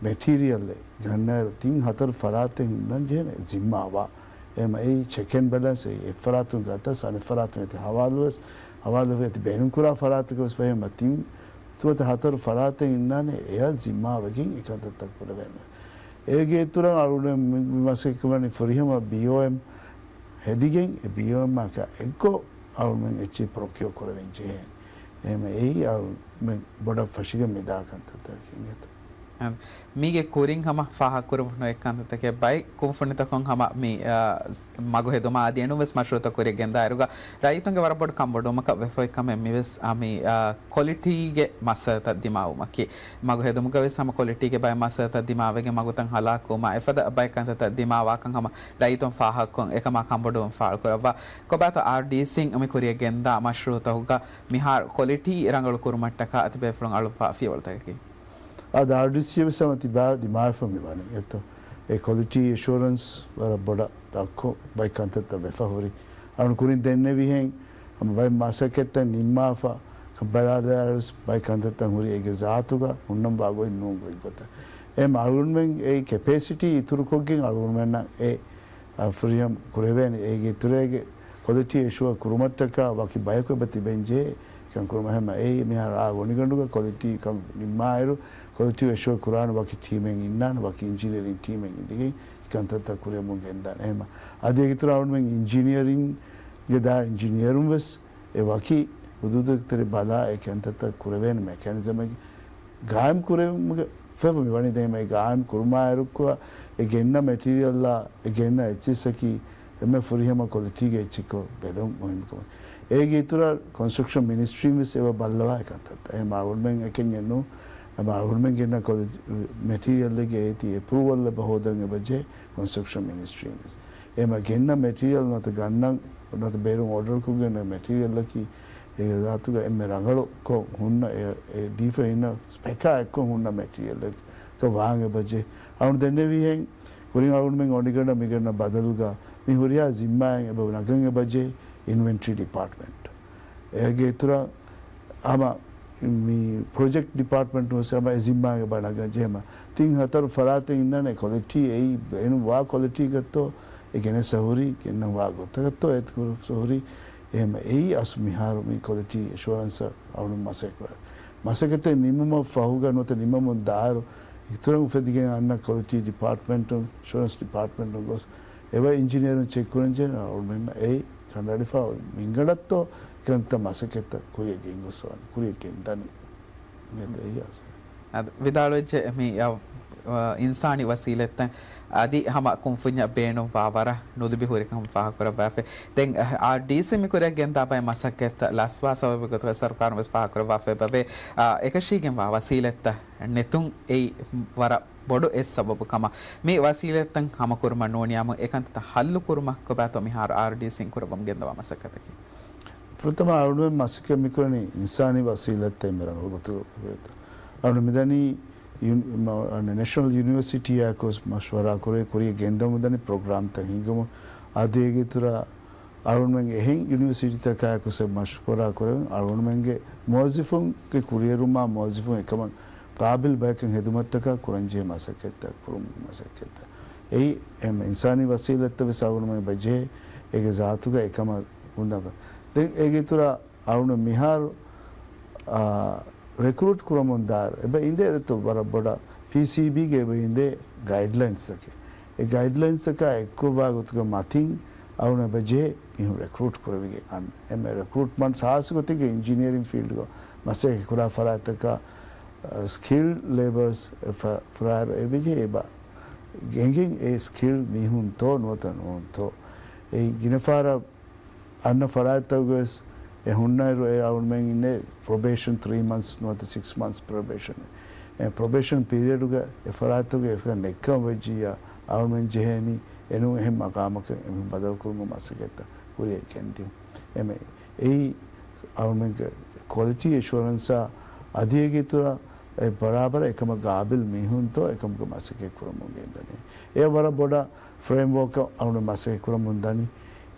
މެޓީރިއަލްއެއް ގަންނައިރު ތިން ހަތަރު ފަރާތެއް ހިންނަން ޖެހޭނެ ޒިންމާވާ. އެހެން އެއީ ޗެކް އެންޑް ބެލެންސް އެއީ އެއް ފަރާތުން ގަތަސް އަނެއް ފަރާތުން އެތި ހަވާލުވެސް ހަވާލުވެ އެތި ބޭނުންކުރާ ފަރާތަކަށް ވެސް ފަހެ މަތިން ތުވަތަ ހަތަރު ފަރާތެއް އިންނާނެ އެޔަށް ޒިންމާވެގެން އެ ކަންތައްތައް ކުރެވޭނެ. އޭގެ އިތުރަށް އަޅުގަނޑު މި، މި މަސައްކަތް ކުރަނީ ފުރިހަމަ ބީއޯއެމް ހެދިގެން އެ ބީއޯއެމްއަކާ އެއްގޮ އަޅުމެން އެއްޗެއް ޕްރޮކިއޯ ކުރެވެން ޖެހޭނެ. އެހެމަ އެއީ އަޅުމެން ބޮޑަށް ފަށިގެން މިދާ ކަންތައްތަކެއް އިނގޭތޯ. އަ، މީގެ ކުރިން ހަމަ ފާހަގަކުރުމުން އެއް ކަންތައްތަކެއް ބައެއް ކުންފުނިތަކުން ހަމަ މި، އަ، މަގު ހެދުމާ އަދި އެނޫން ވެސް މަޝްރޫއުތައް ކުރިއަށް ގެންދާއިރުގަ ރައްޔިތުންގެ ވަރަށް ބޮޑު ކަންބޮޑުވުމަކަށް ވެފައި ކަމެއް މިވެސް، އަ، މި، އަ، ކޮލިޓީގެ މައްސަލަތައް ދިމާވުމަކީ. މަގު ހެދުމުގަ ވެސް ހަމަ ކޮލިޓީގެ ބައެއް މައްސަލަތައް ދިމާވެގެން މަގުތައް ހަލާކުވުމާ އެފަދަ ބައެއް ކަންތައްތައް ދިމާވާކަން ހަމަ ރައްޔިތުން ފާހަގަކޮށް އެކަމާ ކަންބޮޑުވުން ފާޅުކުރައްވާ. ކޮބާތޯ އާރްޑީސީން މި ކުރިއަށް ގެންދާ މަޝްރޫއުތަކުގަ މިހާރު ކޮލިޓީ ރަނގަޅު ކުރުމަށްޓަކާ އަތި ބޭފުޅުން އަޅުއްވާ ފިޔަވަޅުތަކަކީ؟ އާދެ، އާރްޑީސީ ވެސް ހަމަ ތިބާ ދިމާވެފަ މި ވަނީ އެތޯ. އެ ކޮލިޓީ އެޝުއަރެންސް ވަރަށް ބޮޑަށް ދައްކޮ ބައެއް ކަންތައްތައް ވެފަ ހުރި. އަޅުން ކުރިން ދެންނެވިހެން ހަމަ ބައެއް މަސައްކަތްތައް ނިންމާފަ، ބަލާލާވެސް ބައެއް ކަންތައްތައް ހުރި އޭގެ ޒާތުގަ ހުންނަން ވާ ގޮތް ނޫން ގޮތް ގޮތަށް. އެހެން އަޅުގަނޑުމެން އެ ކެޕޭސިޓީ އިތުރުކޮށްގެން އަޅުގަނޑުމެންނަށް އެ އަ، ފުރިހަމަ ކުރެވޭނެ. އޭގެ އިތުރޭގެ ކޮލިޓީ އެޝުއަ ކުރުމަށްޓަކާ ވަކި ބަޔަކު އެބަ ތިބެން ޖެހޭ. އެކަން ކުރުމަށް ހަމަ އެއީ މިހާރު އާ އޮނިގަނޑުގަ ކޮލިޓީ ކަން ނިންމާއިރު، ކޮލިޓީ އެޝުއަ ކުރާނެ ވަކި ޓީމެއް އިންނާނެ، ވަކި އިންޖިނިއަރިން ޓީމެއް އިންދެގެން އެ ކަންތައްތައް ކުރިއަށް މި ގެންދާނެ. އެހެމަ އަދި އޭގެ އިތުރަށް އަޅުމެން އިންޖިނިއަރިންގެ ދާ އިންޖިނިއަރުން ވެސް އެ ވަކި ހުދޫދުތަކު ތެރެ ބަލާ އެ ކަންތައްތައް ކުރެވޭނެ މެކޭނިޒަމެއް ގާއިމް ކުރެވުމުގެ ފެފަ މި ވަނީ ދެން އެ ގާއިމް ކުރުމާއިރު އެ ގެންނަ މެޓީރިއަލްއާ އެ ގެންނަ އެއްޗިއްސަކީ އެންމެ ފުރިހަމަ ކޮލިޓީގެ އެއްޗެއްކޮށް ބެލުން މުހިންމު ކަމެއް. އޭގެ އިތުރަށް ކޮންސްޓްރަކްޝަން މިނިސްޓްރީން ވެސް އެބަ ބައްލަވާ އެ ކަންތައްތައް. އެ އަޅުގަނޑުމެން އެކަންޏެއް ނޫން. އެ އަޅުގަނޑުމެން ގެންނަ ކޮލި-، މެޓީރިއަލްއެއްގެ އޭތި އެޕްރޫވަލް އެބަ ހޯދަން އެބަ ޖެހޭ ކޮންސްޓްރަކްޝަން މިނިސްޓްރީން ވެސް. އެމަ ގެންނަ މެޓީރިއަލް ނުވަތަ ގަންނަން ނުވަތަ ބޭރުން އޯޑަރުކޮށްގެން މެޓީރިއަލްއަކީ އޭގެ ޒާތުގަ އެންމެ ރަނގަޅުކޮށް ހުންނަ އެ، އެ ދީފަ އިންނަ ސްޕެކާ އެއްކޮށް ހުންނަ މެޓީރިއލްއެއް ވާން އެބަޖެ. އަޅުން ދެންނެވިހެން ކުރިން އަޅުންމެން އޮނިގަނޑަށް މިގަންނަ ބަދަލުގަ މި ހުރިހާ ޒިންމާއެއް އެބަ ނަގަން އެބަޖެ އިންވެންޓްރީ ޑިޕާޓްމަންޓް. އޭގެ އިތުރަށް ހަމަ މި ޕްރޮޖެކްޓް ޑިޕާޓްމަންޓުން ވެސް ހަމަ އެ ޒިންމާގެ ބަނަގަން ޖެހެމަ. ތިން ހަތަރު ފަރާތެއް އިންނާނެ ކޮލިޓީ އެއީ ބޭނުން ވާ ކޮލިޓީގަތޯ އެ ގެނެސް ހުރީ، ގެންނަން ވާ ގޮތަކަށްތޯ އެ ކުރުސް ހުރީ. އެހެމަ އެއީ އަސް މިހާރު މި ކޮލިޓީ އެޝުއަރެންސަށް އަޅުން މަސައްކަތް ކުރާ. މަސައްކަތެއް ނިމުމަށް ފަހުގަ ނުވަތަ ނިމަމުން ދާއިރު އިތުރަށް އުފެދިގެން އަންނަ ކޮލިޓީ ޑިޕާޓްމަންޓުން، އެޝުއަރެންސް ޑިޕާޓްމަންޓުން ގޮސް އެބަ އިންޖިނިއަރުން ޗެކް ކުރަން ޖެހޭ އަޅުމެންނަށް އެއީ ކަނޑައަޅިފަ މިންގަނޑަށްތޯ ކަންތައް މަސައްކަތްތައް ކުރިއަށް ގެންގޮސް ވާނެ، ކުރިއަށް ގެންދަނީ. އަދި ވިދާޅުވެއްޖެ މި، އަ، އިންސާނީ ވަސީލަތްތައް އަދި ހަމަ ކުންފުންޏަށް ބޭނުންވާ ވަރަށް ނުލިބި ހުރިކަން ފާހަގަކުރައްވާފައި. ދެން، އަ، އާރްޑީސީ މި ކުރިއަށް ގެންދާ ބައެއް މަސައްކަތްތައް ލަސްވާ ސަބަބެއްގެ ގޮތުގަ ސަރުކާރުން ވެސް ފާހަގަކުރައްވާފައި އެބަވޭ. އަ، އެކަށީގެންވާ ވަސީލަތްތައް ނެތުން އެއީ ވަރަށް ބޮޑު އެއް ސަބަބު ކަމަށް. މި ވަސީލަތްތައް ހަމަކުރުމަށް ނޫނިޔާމުން އެކަންތައްތައް ހައްލު ކުރުމަށް ކޮބާތޯ މިހާރު އާރްޑީސީން ކުރައްވަމުން ގެންދަވާ މަސައްކަތަކީ؟ ފުރަތަމަ އަޅުން މަސައްކަތް މިކުރަނީ އިންސާނީ ވަސީލަތްތައް އެންމެ ރަނގަޅު ގޮތުގަ ކުރެވޭތޯ. އަޅުން މިދަނީ ޔުން-، މަ-، ނެޝަނަލް ޔުނިވަރސިޓީއާ ގޮސް މަޝްވަރާ ކުރޭ، ކުރިއަށް ގެންދަމުން ދަނީ ޕްރޮގްރާމްތައް ހިންގުމުން. އަދި އޭގެ އިތުރަށް އަޅުންމެން އެހެން ޔުނިވަރސިޓީތަކާއެކު ސެ މަޝްވަރާ ކުރެވެން އަޅުންމެންގެ މުވައްޒަފުންގެ ކުރިއެރުމާ މުވައްޒަފުން އެކަމަށް ޤާބިލް ބަޔަކަށް ހެދުމަށްޓަކާ ކުރަންޖެހޭ މަސައްކަތްތައް، ކުރުމުގެ މަސައްކަތްތައް. އެއީ އެހެން އިންސާނީ ވަސީލަތްތައް ވެސް އަޅުންމެން ބަޖެހޭ އޭގެ ޒާތުގަ އެކަމަށް ހުންނަ. ދެން އޭގެ އިތުރަށް އަޅުން މިހާރު، އާ، ރެކްރޫޓް ކުރަމުން ދާއިރު އެބަ އިނދޭ އެތު ވަރަށް ބޮޑަށް ޕީސީބީގެ އެބަ އިނދޭ ގައިޑްލައިންސްތަކެއް. އެ ގައިޑްލައިންސްތަކާ އެއްކޮށްވާ ގޮތުގަ މަތިން އަޅުން އެބަ ޖެހޭ މީހުން ރެކްރޫޓް ކުރެވިގެން އަންނަ. އެންމެ ރެކްރޫޓްމަންޓް ހާއްސަ ގޮތެއްގެ އިންޖިނިއަރިން ފީލްޑްގަ މަސައްކަތް ކުރާ ފަރާތްތަކާ، އަ، ސްކިލް ލޭބަރސް އެ ފަ-، ފަރާތް އެބަ ޖެހޭ އެބަ ގެންގެން އެ ސްކިލް މީހުންތޯ ނުވަތަ ނޫންތޯ. އެ ގިނަ ފަހަރަށް އަންނަ ފަރާތްތަކުގަވެސް އެ ހުންނައިރު އެ އަޅުމެން އިންނޭ ޕްރޮބޭޝަން ތްރީ މަންތްސް ނުވަތަ ސިކްސް މަންތްސް ޕްރޮބޭޝަން. އެ ޕްރޮބޭޝަން ޕީރިއަޑުގަ އެ ފަރާތްތަކުގެ އެފަދަ ނެއްކަމަށް ވެއްޖިއްޔާ އަޅުމެން ޖެހޭނީ އެނޫން އެހެން މަގާމަކަށް އެމީހުން ބަދަލުކުރުމުގެ މަސައްކަތްތައް ކުރިއަށް ގެންދިއުން. އެމެ އެއީ އަޅުމެންގެ ކޮލިޓީ އެޝުއަރެންސާ އަދި އޭގެ އިތުރަށް އެ ބަރާބަރަށް އެކަމަށް ގާބިލް މީހުންތޯ އެކަމުގެ މަސައްކަތް ކުރަމުން ގެންދަނީ. އެ ވަރަށް ބޮޑަށް ފްރޭމްވޯކަށް އަޅުމެން މަސައްކަތް ކުރަމުން ދަނީ.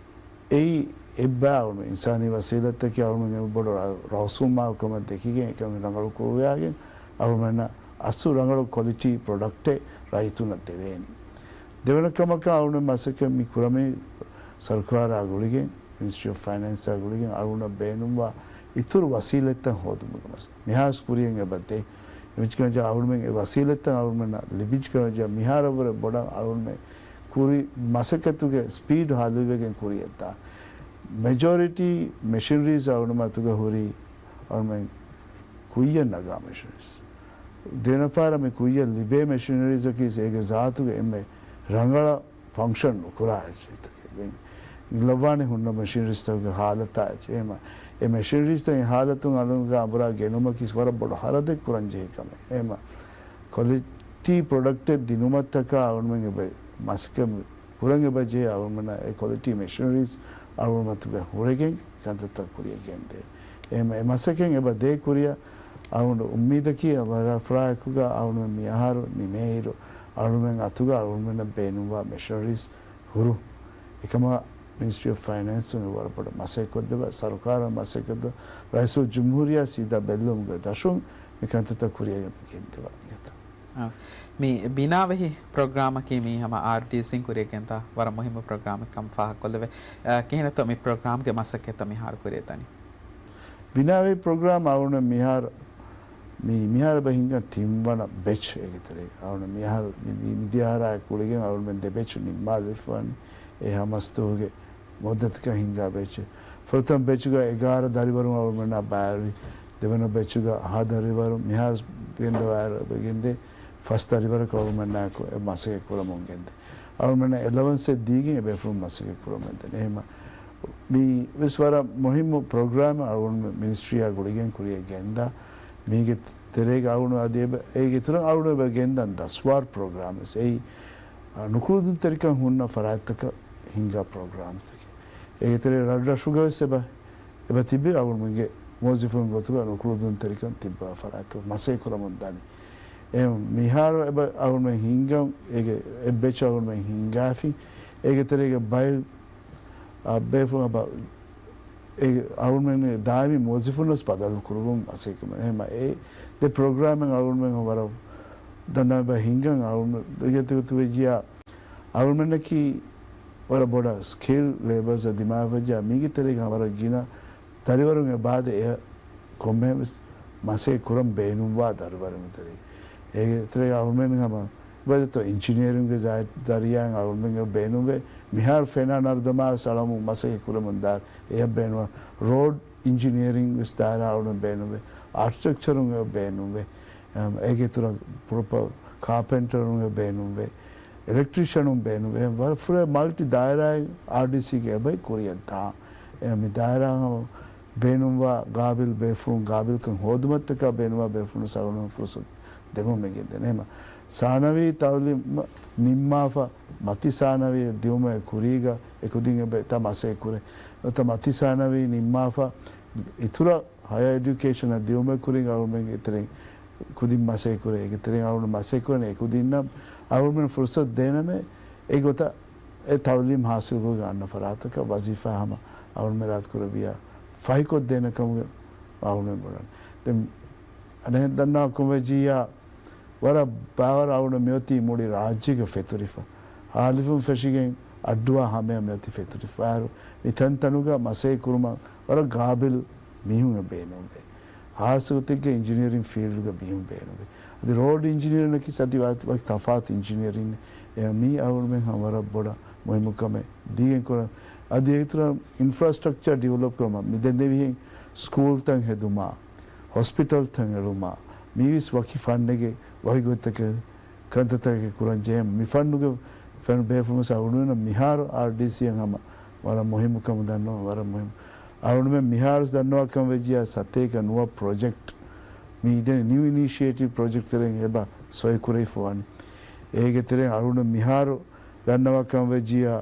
އެއީ އެއްބައި އަޅުމެން އިންސާނީ ވަސީލަތްތަކީ އަޅުމެން އެންމެ ބޮޑު ރަ-، ރަސްކަމާއެކު ކަމަށް ދެކިގެން އެކަމެއް ރަނގަޅު ކުރުވިޔާގެން އަޅުމެންނަށް އަސްލު ރަނގަޅު ކޮލިޓީ ޕްރޮޑަކްޓެއް ރައްޔިތުންނަށް ދެވޭނީ. ދެވަނަ ކަމަކަށް އަޅުމެން މަސައްކަތް މި ކުރަމީ ސަރުކާރާ ގުޅިގެން މިނިސްޓްރީ އޮފް ފައިނޭންސާ ގުޅިގެން އަޅުގަނޑަށް ބޭނުންވާ އިތުރު ވަސީލަތްތައް ހޯދުމުގެ މަސައްކަތް މިހާރު ކުރިޔަށް އެބަ ދޭ. އެމަޖިކަން އަޅުމެން އެ ވަސީލަތްތައް އަޅުމެންނަށް ލިބިއްޖިކަމަށް މިހާރަށްވުރެ ބޮޑަށް އަޅުމެން ކުރި މަސައްކަތުގެ ސްޕީޑް ހަލުވިވެގެން ކުރިޔަށްދާ. މެޖޯރިޓީ މެޝިނަރީސް އަޅުމެން އަތުގަ ހުރީ އަޅުމެން ކުއްޔަށް ނަގާ މެޝިނަރީސް. ދެނަފާރަށް މި ކުއްޔަށް ލިބޭ މެޝިނަރީސްއަކީ އޭގެ ޒާތުގެ އެންމެ ރަނގަޅަށް ފަންކްޝަން ނުކުރާ އެއްޗެއްތަކެއް. ދެން އިންލައްވާނެ ހުންނަ މެޝިނަރީސްތަކުގެ ހާލަތާ އެއްޗެއް. އެހެމަ އެ މެޝިނަރީސްތައް އެ ހާލަތުން އަޅުގަނޑު އަނބުރާ ގެނުމަކީ ވަރަށް ބޮޑު ހަރަދެއް ކުރަން ޖެހޭ ކަމެއް. އެހެމަ ކޮލިޓީ ޕްރޮޑަކްޓެއް ދިނުމަށްޓަކާ އަޅުމެން އެބަ މަސައްކަތް ކުރަން އެބަ ޖެހޭ އަޅުމެންނަށް އެ ކޮލިޓީ މެޝިނަރީސް އަޅުމެން އަތުގަ ހުރެގެން ކަންތައްތައް ކުރިޔަށް ގެންދޭ. އެހެމަ އެ މަސައްކަތް އެބަ ދޭ ކުރިޔަށް އަޅުގަނޑު އުއްމީދަކީ އައްލާހު ތަޢާލާ ފަޅާއެކުގަ އަޅުމެން މިއަހަރު ނިމޭއިރު އަޅުމެން އަތުގަ އަޅުމެންނަށް ބޭނުންވާ މެޝިނަރީސް ހުރުން. އެކަމަށް މިނިސްޓްރީ އޮފް ފައިނޭންސުން ވަރަށް ބޮޑަށް މަސައްކަތް ކޮށްދެއްވާ، ސަރުކާރަށް މަސައްކަތް ކޮށްދެއްވާ، ރައީސުލްޖުމްހޫރިއްޔާ ސީދާ ބެއްލުމުގެ ދަށުން މި ކަންތައްތައް ކުރިޔަށް ގެންދެވާ ނިޔަތަށް. އާ، މި ބިނާވެހި ޕްރޮގްރާމަކީ މީ ހަމަ އާރްޑީސީން ކުރިޔަށް ގެންދާ ވަރަށް މުހިއްމު ޕްރޮގްރާމެއް ކަމަށް ފާހަގަކޮށްލެވޭ. އާ، ކިހިނެއްތޯ މި ޕްރޮގްރާމްގެ މަސައްކަތްތައް މިހާރު ކުރިޔަށް ދަނީ؟ ބިނާވެހި ޕްރޮގްރާމް އަޅުގަނޑު މިހާރު މި-، މިހާރު އެބަ ހިންގަން ތިންވަނަ ބެޗް އޭގެ ތެރޭގަ. އަޅުގަނޑު މިހާރު މި-، މި-، މިދިޔަ އަހަރާ ކުޅިގެން އަޅުގަނޑުމެން ދެ ބެޗު ނިންމާލިފަވާނީ. އެ ހަމަސްދުވަހުގެ މުއްދަތަކަށް ހިންގާ ބެޗެއް. ފުރަތަމަ ބެޗުގަ އެގާރަ ދަރިވަރުން އަޅުގަނޑުމެންނާ ބައިވެރި. ދެވަނަ ބެޗުގަ ހަ ދަރިވަރު. މިހާރު ގެންދަވާއިރު އެބަ ގެންދޭ ފަސް ދަރިވަރަކަށް އަޅުގަނޑުމެންނާއެކު އެ މަސައްކަތް ކުރަމުން ގެންދޭ. އަޅުގަނޑުމެންނަށް އެލަވަންސެއް ދީގެން އެ ބޭފުޅުން މަސައްކަތް ކުރަމުން ދެން. އެހެމަ މީ ވެސް ވަރަށް މުހިއްމު ޕްރޮގްރާމެއް އަޅުގަނޑު މިނިސްޓްރީއާ ގުޅިގެން ކުރިޔަށް ގެންދާ. މީގެ ތެރޭގަ އަޅުގަނޑު އަދި އެބަ-، އޭގެ އިތުރަށް އަޅުގަނޑު އެބަ ގެންދަން ދަސްވާރު ޕްރޮގްރާމް ވެސް. އެއީ، އާ، ނުކުޅުދުންތެރިކަން ހުންނަ ފަރާތްތަކަށް ހިންގާ ޕްރޮގްރާމްތަކެއް. އޭގެ ތެރޭ ރަށްރަށުގަ ވެސް އެބަ، އެބަ ތިބި އަޅުގަނޑުމެންގެ މުވައްޒަފުން ގޮތުގަ ނުކުޅުދުންތެރިކަން ތިއްބާ ފަރާތްތަކުން މަސައްކަތް ކުރަމުން ދަނީ. އެ މިހާރު އެބަ އަޅުގަނޑުމެން ހިންގަން އޭގެ އެއް ބެޗް އަޅުގަނޑުމެން ހިންގާފި. އޭގެ ތެރޭގަ ބައެއް އާ، ބޭފުޅުން އެބަ-، އެ އަޅުގަނޑުމެން ދާއިމީ މުވައްޒަފުން ވެސް ބަދަލު ކުރުމުން މަސައްކަތް. އެހެމަ އެ ދެ ޕްރޮގްރާމެއް އަޅުގަނޑުމެން ވަރަށް ދަންނަ އެބަ ހިންގަން އަޅުގަނޑު ދެގެތިގަތު ވެއްޖިޔާ އަޅުގަނޑަކީ ވަރަށް ބޮޑަށް ސްކިލްޑް ލޭބަރސް ދިމާވެއްޖާ މީގެ ތެރޭގަ ވަރަށް ގިނަ ދަރިވަރުން އެބަ އާދޭ އެ ކޮންމެހެން ވެސް މަސައްކަތް ކުރަން ބޭނުންވާ ދަރިވަރުން ތެރޭ. އޭގެ ތެރޭ އަޅުގަނޑުމެން ހަމަ އެބަދެތޯ އިންޖިނިއަރިންގެ ޒާތް ދަރިޔާއިން އަޅުގަނޑުމެން ބޭނުންވޭ. މިހާރު ފެނާ ނަރުދަމާ ވެސް އަޅަމު މަސައްކަތް ކުރަމުން ދާ އެޔަށް ބޭނުންވާ. ރޯޑް އިންޖިނިއަރިން ވެސް ދާއިރާ އަޅުގަނޑު ބޭނުންވޭ. އާކިޓެކްޗަރުން އެ ބޭނުންވޭ. އޭގެ އިތުރަށް ޕްރޮޕަރ ކާޕެންޓަރުން އެ ބޭނުންވޭ. އެލެކްޓްރިޝަނުން ބޭނުންވޭ. ވަރަށް ފުރޭ މަލްޓި ދާއިރާއެއް އާރްޑީސީގެ އެބައި ކުރިޔަށް ދާ. އެ މި ދާއިރާ ބޭނުންވާ ގާބިލް ބޭފުޅުން، ގާބިލްކަން ހޯދުމަށްޓަކާ ބޭނުންވާ ބޭފުޅުން ސަރުނަމަ ފުރުސަތު ދެމުން މި ގެންދެން. އެހެމަ ސާނަވީ ތައުލީމް ނިންމާފަ، މަތި ސާނަވީ ދިއުމުގެ ކުރީގަ އެކުދިން އެބަ އެތައް މަސައްކަތް ކުރޭ. ނުވަތަ މަތި ސާނަވީ ނިންމާފަ، އިތުރަށް ހަޔަރ އެޑިއުކޭޝަނަށް ދިއުމުގެ ކުރީގަ އަޅުގަނޑުމެން އެތެރެއިން ކުދިން މަސައްކަތް ކުރޭ. އޭގެ ތެރެއިން އަޅުގަނޑު މަސައްކަތް ކުރަނީ އެކުދިންނަށް އަޅުގަނޑުމެން ފުރުސަތު ދޭނަމޭ، އެ ގޮތަށް އެ ތައުލީމް ހާސިލްކޮށްގެން އަންނަ ފަރާތަކަށް ވަޒީފާ ހަމަ އަޅުގަނޑުމެން ރާއްޖެ ކުރެއްވިޔާ ފަހިކޮށްދޭނެ ކަމުގެ އަޅުގަނޑުމެން ބުނަން. ދެން އަނެއް ދަންނަވާ ކަމަށް ވެއްޖިއްޔާ، ވަރަށް ބާވަރު އަޅުގަނޑު މިއޮތީ މުޅި ރާއްޖޭގަ ފެތުރިފަ. ހާލިފުން ފެށިގެން އައްޑުވާ ހަމަޔަށް މިއޮތީ ފެތުރިފަ. އައިރު މި ތަންތަނުގަ މަސައްކަތް ކުރުމަށް ވަރަށް ގާބިލް މީހުން ބޭނުންވޭ. ހާއްސަގޮތެއްގަ އިންޖިނިއަރިން ފީލްޑްގަ މީހުން ބޭނުންވޭ. އަދި ރޯޑް އިންޖިނިއަރިންއަކީ އަދި ވަ-، ވަކި ތަފާތު އިންޖިނިއަރިން. އެ މީ އަޅުގަނޑުމެން ހަމަ ވަރަށް ބޮޑަށް މުހިއްމު ކަމެއް ދީގެން ކުރަން. އަދި އޭގެ އިތުރަށް އިންފްރާސްޓްރަކްޗަރ ޑިވެލޮޕް ކުރުމަށް މި ދެންނެވިހެން ސްކޫލްތައް ހެދުމާ، ހޮސްޕިޓަލްތައް އެޅުމާ، މީވެސް ވަކި ފަންނެއްގެ ވަކި ގޮތްތަކެއް ކަންތައްތަކެއް ކުރަން ޖެހޭ. މި ފަންނުގެ ފެން ބޭފުޅުން އަޅުގަނޑުމެން މިހާރު އާރްޑީސީއަށް ހަމަ ވަރަށް މުހިއްމު ކަމަށް ދަންނަވަން، ވަރަށް މުހިއްމު. އަޅުގަނޑުމެން މިހާރު ދަންނަވާ ކަމަށް ވެއްޖިއްޔާ ސަތޭކަ ނުވަ ޕްރޮޖެކްޓް މި ދެން ނިއު އިނިޝިއޭޓިވް ޕްރޮޖެކްޓް ތެރެއިން އެބަ ސޮއި ކުރެވިފަ ވަނީ. އޭގެ ތެރެއިން އަޅުގަނޑު މިހާރު ދަންނަވާ ކަމަށް ވެއްޖިއްޔާ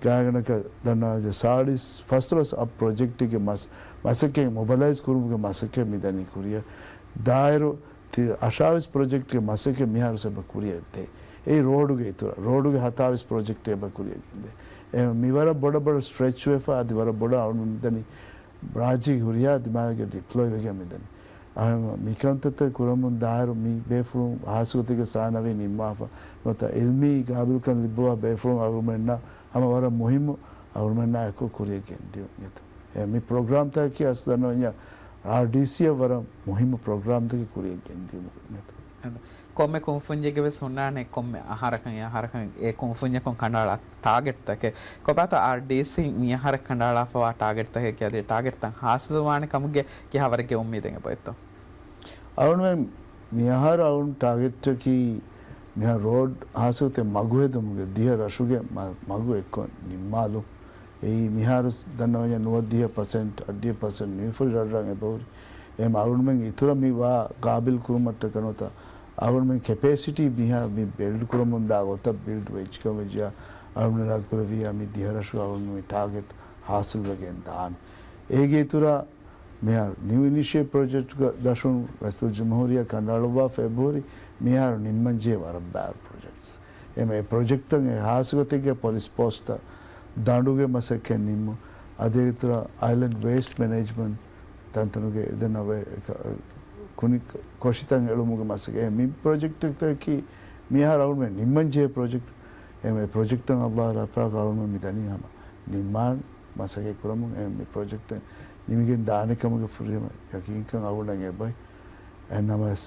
ގާތްގަނޑަކަށް ދަންނަވާ ސާޅީސް ފަސްދޮޅަސް އަށް ޕްރޮޖެކްޓެއްގެ މަސް-، މަސައްކަތް މޮބަލައިޒް ކުރުމުގެ މަސައްކަތް މިދަނީ ކުރިއަށް. ދާއިރު ތި-، އަށާވީސް ޕްރޮޖެކްޓްގެ މަސައްކަތް މިހާރު އެބަ ކުރިއަށްދޭ. އެއީ ރޯޑުގެ އިތުރަށް، ރޯޑުގެ ހަތާވީސް ޕްރޮޖެކްޓް އެބަ ކުރިއަށް ގެންދޭ. އެ މިވަރަށް ބޮޑަށް ބޮޑަށް ސްޓްރެޗް ވެފަ، އަދި ވަރަށް ބޮޑަށް އަޅުގަނޑު މިދަނީ ރާއްޖޭގެ ހުރިހާ ދިމާލެއްގަ ޑިޕްލޮއި ވެގެން މިދަނީ. އަހަރެން މިކަންތައްތައް ކުރަމުން ދާއިރު މި ބޭފުޅުން ހާއްސަގޮތެއްގެ ސާނަވީ ނިންމާފަ ނުވަތަ އިލްމީ ގާބިލްކަން ލިބުވާ ބޭފުޅުން އަޅުގަނޑުމެންނަށް ހަމަ ވަރަށް މުހިއްމު އަޅުމެންނާއެކު ކުރިޔަށް ގެންދިޔުން އެތަ. އެ މި ޕްރޮގްރާމްތަކަކީ އަސްލު ދަންނަވަންޏާ އާރްޑީސީއަށް ވަރަށް މުހިއްމު ޕްރޮގްރާމްތަކެއް ކުރިޔަށް ގެންދިޔުމުގެ އެތަ. ކޮންމެ ކުންފުންޏެއްގެ ވެސް ހުންނާނެ ކޮންމެ އަހަރަކަށް އެ އަހަރަކަށް އެ ކުންފުންޏަކުން ކަނޑައަޅާ ޓާގެޓްތަކެއް. ކޮބާތޯ އާރްޑީސީ މި އަހަރަށް ކަނޑައަޅާފަވާ ޓާގެޓްތަކެއް އަދި ޓާގެޓްތައް ހާސިލުވާނެ ކަމުގެ ކިހާވަރެއްގެ އުއްމީދެއް އެބައޮތްތޯ؟ އަޅުމެން މިއަހަރު އަޅުން ޓާގެޓްއަކީ މިހާ ރޯޑް ހާސިލްތެ މަގު ހެދުމުގެ ދިހަ ރަށުގެ މަ-، މަގު އެއްކޮށް ނިންމާލުން. އެއީ މިހާރު ދަންނަވަންޏާ ނުވަދިހަ ޕަސެންޓް، އަށްޑިހަ ޕަސެންޓް ނިމިފަހުރި ރަށްރަށް އެބަހުރި. އެހެން އަޅުމެން އިތުރަށް މި ވާ ގާބިލް ކުރުމަށްޓަކަ ނުވަތަ އަޅުމެން ކެޕޭސިޓީ މިހާ މި ބިލްޑް ކުރަމުންދާ ގޮތަށް ބިލްޑް ވެއްޖިކަމެއްޖިޔާ އަޅުމެން އިރާދަކުރެއްވިއްޔާ މި ދިހަ ރަށު އަޅުމެން މި ޓާގެޓް ހާސިލްވެގެން ދާނެ. އޭގެ އިތުރަށް މިހާރު ނިއު އިނިޝިއޭޓް ޕްރޮޖެކްޓްގެ ދަށުން ރައީސުލްޖުމްހޫރިއްޔާ ކަނޑައަޅުއްވާފަ އެބަހުރި މިހާރު ނިންމަންޖެހޭ ވަރަށް ބާރު ޕްރޮޖެކްޓްސް. އެމަ އެ ޕްރޮޖެކްޓްތައް އެ ހާސްގޮތެއްގެ ޕޮލިސް ޕޯސްޓްތައް ދަނޑުގެ މަސައްކަތް ނިންމުން، އަދި އިތުރަށް އައިލެންޑް ވޭސްޓް މެނޭޖްމަންޓް ތަންތަނުގެ ދެން އަވެ ކުނި ކޮށިތައް އެޅުމުގެ މަސައްކަތް. އެ މި ޕްރޮޖެކްޓްތަކަކީ މިހާރު އަޅުމެން ނިންމަންޖެހޭ ޕްރޮޖެކްޓް. އެމަ އެ ޕްރޮޖެކްޓްތައް އައްލާހު ރަޙްމަތް ކުރާ އަޅުމެން މި ދަނީ ހަމަ ނިންމާން މަސައްކަތް ކުރަމުން އެ މި ޕްރޮޖެކްޓެއް ނިމިގެން ދާނެ ކަމުގެ ފުރިހަމަ ޔަޤީންކަން އަޅުގަނޑަށް އެބައި. އެހެންނަމަވެސް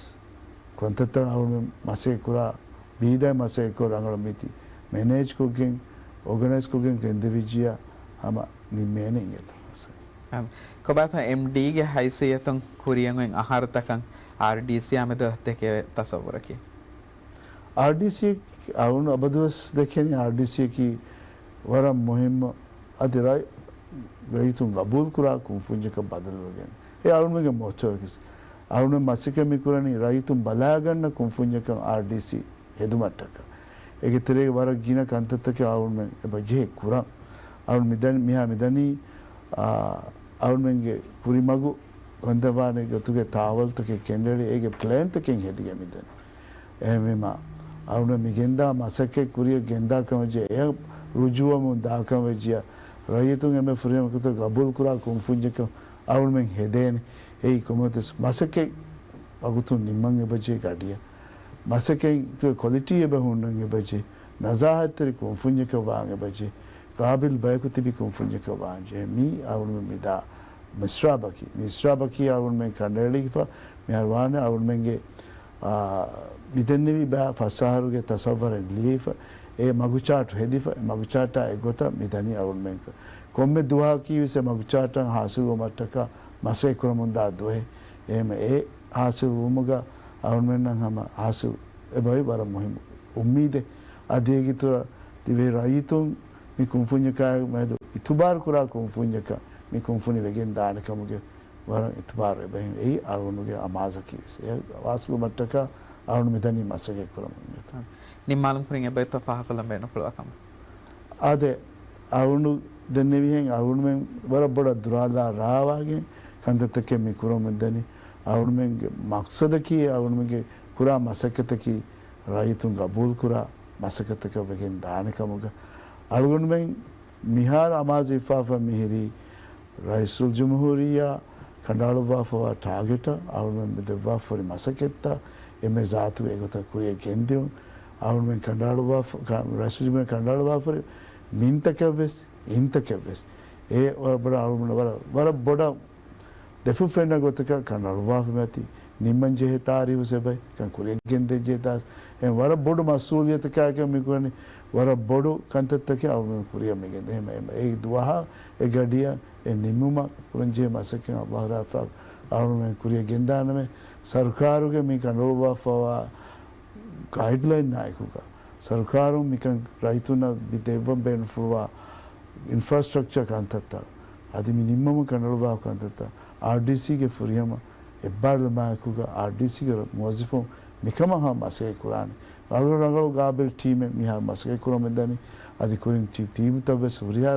ކޮންތައްތައް އަޅުގަނޑު މަސައްކަތް ކުރާ ބީދާ މަސައްކަތް ކުރާ ރަނގަޅު މީތި މެނޭޖް ކޮށްގެން، އޯގަނައިޒް ކޮށްގެން ގެންދެވިއްޖިޔާ ހަމަ ނިންމޭނެ އިނގޭތޯ މަސައްކަތް. އަ، ކޮބާތޯ އެމްޑީގެ ހައިސިއްޔަތުން ކުރިއަށް އޮތް އަހަރުތަކަށް އާރްޑީސީއާ މެދު ދެކެވޭ ތަސައްވުރަކީ؟ އާރްޑީސީ އަޅުން އަބަދުވެސް ދެކެނީ އާރްޑީސީއަކީ ވަރަށް މުހިއްމު އަދި ރައި-، ރައްޔިތުން ގަބޫލުކުރާ ކުންފުންޏަކަށް ބަދަލުވެގެން. އެ އަޅުންމެންގެ މޮޓޯއަކީ. އަޅުން މަސައްކަތް މި ކުރަނީ ރައްޔިތުން ބަލާގަންނަ ކުންފުންޏަކަށް އާރްޑީސީ ހެދުމަށްޓަކާ. އޭގެ ތެރޭގަ ވަރަށް ގިނަ ކަންތައްތަކެއް އަޅުންމެން އެބަ ޖެހޭ ކުރަން. އަޅުން މިދަނީ، މިހާ މިދަނީ، އާ، އަޅުންމެންގެ ކުރިމަގު ކަންތައް ވާނެ ގޮތުގެ ތާވަލްތަކެއް ކެނޑެޅި އޭގެ ޕްލޭންތަކެއް ހެދިގެން މިދަނީ. އެހެންވީމަ، އަޅުގަނޑު މިގެންދާ މަސައްކަތް ކުރިއަށް ގެންދާ ކަމަށް ޖެހޭ، އެ ރުޖޫއަމުން ދާ ކަމަށް ވެއްޖިޔާ، ރައްޔިތުން އެންމެ ފުރިހަމަ ގޮތަށް ގަބޫލުކުރާ ކުންފުންޏަކަށް އަޅުގަނޑުމެން ހެދޭނެ. އެއީ ކޮންމެވެސް މަސައްކަތް ވަގުތުން ނިންމަން އެބަޖެހޭ ގަޑިއަށް. މަސައްކަތް ކޮލިޓީ އެބަ ހުންނަން އެބަޖެހޭ. ނަޒާހަތްތެރި ކުންފުންޏަކަށް ވާން އެބަޖެހޭ. ގާބިލް ބަޔަކު ތިބި ކުންފުންޏަކަށް ވާން ޖެހޭ. މީ އަޅުގަނޑުމެން މިދާ މިސްރާބަކީ، މިސްރާބަކީ އަޅުގަނޑުމެން ކަނޑައެޅިފަ، މިހާރު ވާނެ އަޅުގަނޑުމެންގެ، އާ، މިދެންނެވި ބައި ފަސް އަހަރުގެ ތަސައްވަރެއް ލިޔެފަ، އެ މަގުޗާޓު ހެދިފަ، އެ މަގުޗާޓާ އެއްގޮތަށް މިދަނީ އަޅުގަނޑުމެން. ކޮންމެ ދުވަހަކީ ވެސް އެ މަގުޗާޓަށް ހާސިލުވުމަށްޓަކާ މަސައްކަތް ކުރަމުންދާ ދުވަހެއް. އެހެން އެ ހާސިލުވުމުގަ އަޅުގަނޑުމެންނަށް ހަމަ ހާސިލު އެބައި ވަރަށް މުހިއްމު އުއްމީދެއް. އަދި އޭގެއިތުރަށް ދިވެހި ރައްޔިތުން މި ކުންފުންޏަކާއި މެދު އިތުބާރު ކުރާ ކުންފުންޏަކަށް މި ކުންފުނި ވެގެން ދާނެ ކަމުގެ ވަރަށް އިތުބާރު އެބަހެން. އެއީ އަޅުގަނޑުގެ އަމާޒަކީ ވެސް. އެ ވާސިލުމަށްޓަކާ އަޅުގަނޑު މިދަނީ މަސައްކަތް ކުރަމުން. ނިންމާލުމުގެ ކުރިން އެބައޮތްތޯ ފާހަގަކޮށްލަން ބޭނުންފުޅުވާ ކަމެއް؟ އާދެ، އަޅުގަނޑު ދެންނެވިހެން އަޅުގަނޑުމެން ވަރަށް ބޮޑަށް ދުރާލާ ރާވާގެން ކަންތައްތަކެއް މި ކުރަމުން ދަނީ. އަޅުގަނޑުމެންގެ މަޤްޞަދަކީ އަޅުގަނޑުމެންގެ ކުރާ މަސައްކަތަކީ ރައްޔިތުން ގަބޫލުކުރާ މަސައްކަތަކަށް ވެގެން ދާނެ ކަމުގަ. އަޅުގަނޑުމެން މިހާރު އަމާޒު ހިފާފަ މިހިރީ ރައީސުލްޖުމްހޫރިއްޔާ ކަނޑައަޅުއްވާފަވާ ޓާގެޓަށް އަޅުގަނޑުމެން މި ދެއްވާފަ ހުރި މަސައްކަތްތައް އެންމެ ޒާތުގެ އެގޮތަށް ކުރިއަށް ގެންދިއުން. އަޅުގަނޑުމެން ކަނޑައަޅުއްވާފަ-، ކަ-، ރައީސުލްޖުމްހޫރިއްޔާ ކަނޑައަޅުއްވާފަ ހުރި މިންތަކަށް ވެސް، އިންތަކަށް ވެސް އެ ވަރަށް ބޮޑަށް އަޅުގަނޑު ވަރަށް، ވަރަށް ބޮޑަށް ދެފުށް ފެންނަ ގޮތަކަށް ކަނޑައަޅުއްވާފަ މިއޮތީ ނިންމަން ޖެހޭ ތާރީހު ސެބައި، ކަން ކުރިއަށް ގެންދެން ޖެހޭ ތާރީހު. އެ ވަރަށް ބޮޑު މަސްއޫލިއްޔަތަކާއެކު މި ކުރަނީ ވަރަށް ބޮޑު ކަންތައްތަކެއް އަޅުގަނޑު ކުރިއަށް މިގެންދޭ. އެހެން، އެ ދުވަހާ އެ ގަޑިއަށް އެ ނިންމުމަށް ކުރަން ޖެހޭ މަސައްކަތް އައްލާހު ރާފާ އަޅުގަނޑުމެން ކުރިއަށް ގެންދާނަމޭ. ސަރުކާރުގެ މި ކަނޑައަޅުއްވާފަވާ ގައިޑްލައިންއާއެކުގަ ސަރުކާރުން މިކަން ރައްޔިތުންނަށް މި ދެއްވަން ބޭނުންފުޅުވާ އިންފްރާސްޓްރަކްޗަރ ކަންތައްތައް އަދި މި ނިންމަމުން ކަނޑައަޅުއްވާ ކަންތައްތައް އާރްޑީސީގެ ފުރިހަމަ އެއްބާރުލުމާއެކުގަ އާރްޑީސީގެ މުވައްޒަފުން މިކަމަށް ހަމަ މަސައްކަތް ކުރާނެ. ރަނގަޅު ރަނގަޅު ގާބިލް ޓީމެއް މިހާރު މަސައްކަތް ކުރަމުން ދަނީ. އަދި ކުރިން ޓީ-، ޓީމުތައް ވެސް ހުރިހާ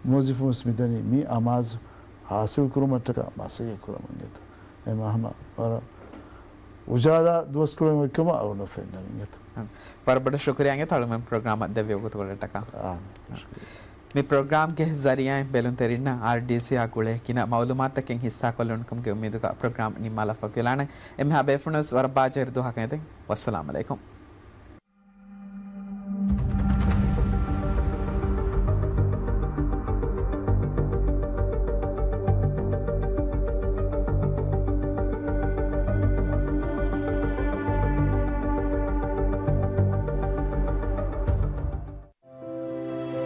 މުވައްޒަފުން ވެސް މިދަނީ މި އަމާޒު ހާސިލް ކުރުމަށްޓަކާ މަސައްކަތް ކުރަމުން އެތަ. އެމަ ހަމަ ވަރަށް އުޖާލާ ދުވަސްކޮޅެއް ވެއްކަމަށް އަޅުގަނޑަށް ފެންނަނީ އެތަ. ވަރަށް ބޮޑަށް ޝުކުރިއްޔާ އަޅުގަނޑުމެން ޕްރޮގްރާމަށް ދެއްވި ވަގުތުކޮޅަށްޓަކާ. އާ، ޝުކުރިއްޔާ. މި ޕްރޮގްރާމްގެ ޒަރީއާއިން ބެލުންތެރިންނަށް އާރްޑީސީއާ ގުޅޭ ގިނަ މައުލޫމާތުތަކެއް ހިއްސާކޮށްލުނު ކަމުގެ އުއްމީދުގަ ޕްރޮގްރާމް ނިންމާލަފަ ގެންދާނެ. އެންމެހާ ބޭފުޅުން ވެސް ވަރަށް ބާޖަހިރު ދުވަހަކަށް އެދެން. ވައްސަލާމް އަލައިކުމް.